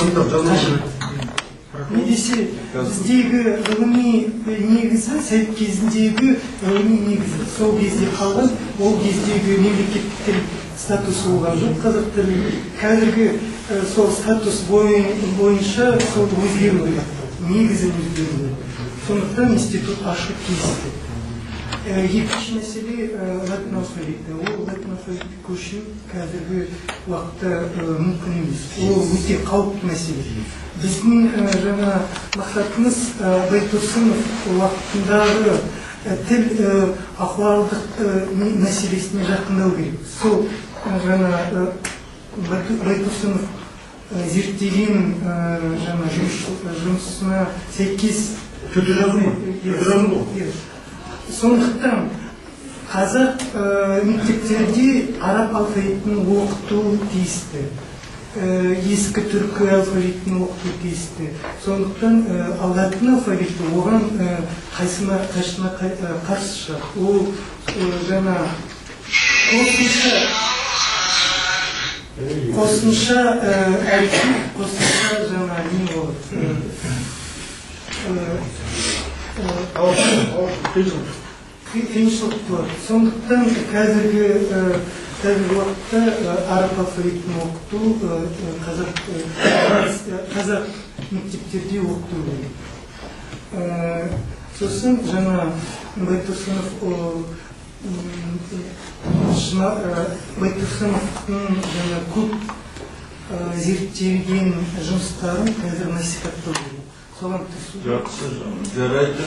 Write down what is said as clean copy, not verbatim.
Қажет. Не десе, біздегі ғылыми негізі, совет кезіндегі ғылыми негізі сол кезде қалған. Ол кездегі мемлекеттік тіл статусы болған жоқ қазақ тілінің. Қазіргі сол статус бойынша сол өзгеру керек, негізін өзгеру керек. Сондықтан институт ашу тиісті. Екінші мәселе — латын алфавиті. Ол латын алфавитке көшу қазіргі уақытта мүмкін емес, ол өте қауіпті мәселе. Біздің жаңа мақсатымыз Байтұрсынов уақытындағы тіл ахуалдық мәселесіне жақындау керек. Сол жаңа Байтұрсынов зерттеген жаңа жұмысына сәйкес. Түрде жазу ма? Түрде жазу ғой. Иә. Сондықтан қазақ мектептерде араб алфавитін оқыту тиісті, ескі түркі алфавитін оқыту тиісті. Сондықтан латын алфавиті оған қайсына қарсы шығады. Ол жаңа қосымша әріп, қосымша жаңа не болады, қиыншылық туады. Сондықтан қазіргі уақытта араб алфавитін оқыту, қазақ мектептерде оқыту керек. Сосын жаңа Байтұрсыновтың жаңа көп зерттеген жұмыстарын қазір насихаттау керек, соған тырысу керек. Жақсы, жарайды.